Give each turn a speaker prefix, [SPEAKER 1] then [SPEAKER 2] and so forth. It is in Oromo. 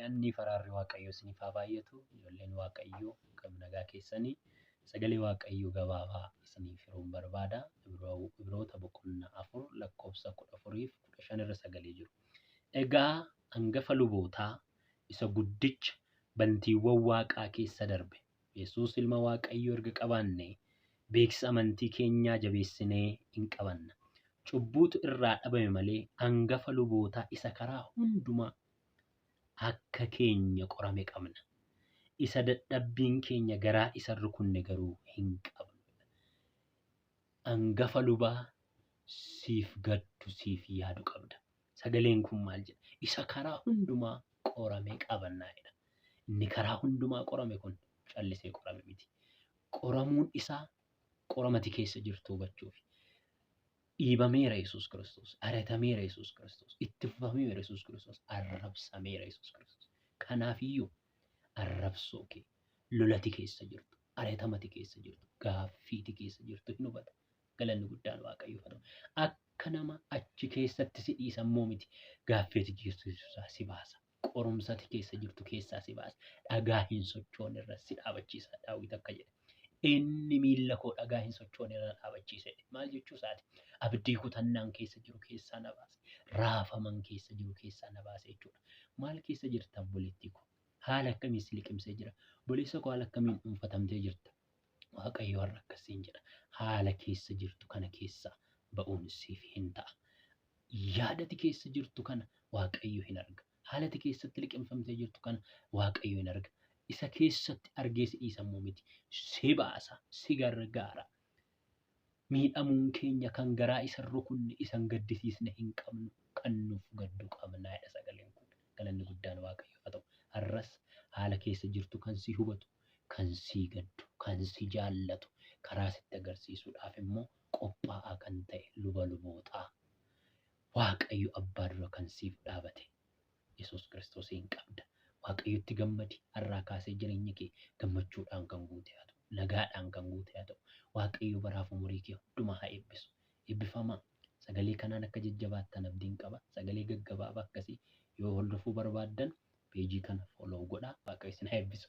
[SPEAKER 1] Ayyaanni fi araarri Waaqayyoo isiniif haa baay'atu. Ijoolleen Waaqayyoo kam nagaa keessanii sagalee Waaqayyoo gabaabaa isiniif hiruun barbaada. Ibroota boqonnaa 4 lakkoofsa 14 fi 15 irra sagalee jiru. Egaa hangafa lubootaa isa guddicha bantiiwwan waaqaa keessa darbe Yesuus ilma Waaqayyoo erga qabaannee beeksisa amantii keenyaa jabeessinee in qabanna. Cubbuutu irraa dhabame malee hangafa lubootaa isa karaa hundumaa akka keenya qorame qabna. Isa dadhabbiin keenya garaa isa hin rukunne garuu hin qabnu. Hangafa lubaa siif gaddu siif yaadu qabda. Sagaleen kun maal jedha? Isa karaa hundumaa qorame qabannaa jedha. Inni karaa hundumaa qorame kun callisee qorame miti. Qoramuun isaa qoramati keessa jirtu hubachuufi. Dhiibameera Yesuus Kiristoos, ari'atameera Yesuus Kiristoos, itti fufameera Yesuus Kiristoos, arrabsameera Yesuus Kiristoos. Kanaafiyyuu arrabsoo kee, lolati keessa jirtu, ari'atamati keessa jirtu, gaaffiiti keessa jirtu hin hubata. Galanni guddaan Waaqayyoof haa ta'u. Akka nama achi keessatti si dhiisa immoo miti. Gaaffiiti jirtu si baasa. Qorumsati keessa jirtu keessaa si baasa. Dhagaa hin sochoone irra si dhaabachiisa. Daawit akka jedhe. Inni miilla koo dhagaa hin sochoone irra dhaabachiise. Maal jechuu isaati? Abdii kutannaan keessa jiru keessaa na baase. Raafaman keessa jiru keessaa na baase jechuudha. Maal keessa jirta obboleettii koo? Haala akkamii si liqimsee jira? Obboleessa koo haala akkamiin dhuunfatamtee jirta? Waaqayyo har'a akkasiin jedha. Haala keessa jirtu kana keessaa ba'uun siif hin ta'a. Yaadati keessa jirtu kana Waaqayyo hin arga. Haalati keessatti liqimfamtee jirtu kana Waaqayyo hin arga. Isa keessatti argee si dhiisa immoo miti. Si baasa, si gargaara. Miidhamuun keenya kan garaa isa hin rukunne, isa hin gaddisiisne hin qabnu. Kan nuuf gaddu qabna jedha sagaleen kun. Galanni guddaan Waaqayyoof haa ta'u. Har'as haala keessa jirtu kan si hubatu, kan sii gaddu, kan si jaallatu, karaa sitti agarsiisuudhaaf immoo qophaa'aa kan ta'e luba lubootaa Waaqayyo abbaa dura kan siif dhaabate Yesuus Kiristoosiin qabda. Waaqayyotti gammadi. Har'aa kaasee jireenyi kee gammachuudhaan kan guute haa ta'u. Nagaadhaan kan guute haa ta'u. Waaqayyo baraaf umurii kee hundumaa haa eebbisu. Eebbifamaa. Sagalee kanaan akka jajjabaattan abdiin qaba. Sagalee gaggabaabaa akkasii yoo hordofuu barbaaddan peejii kana follow godhaa. Waaqayyo isin haa eebbisu.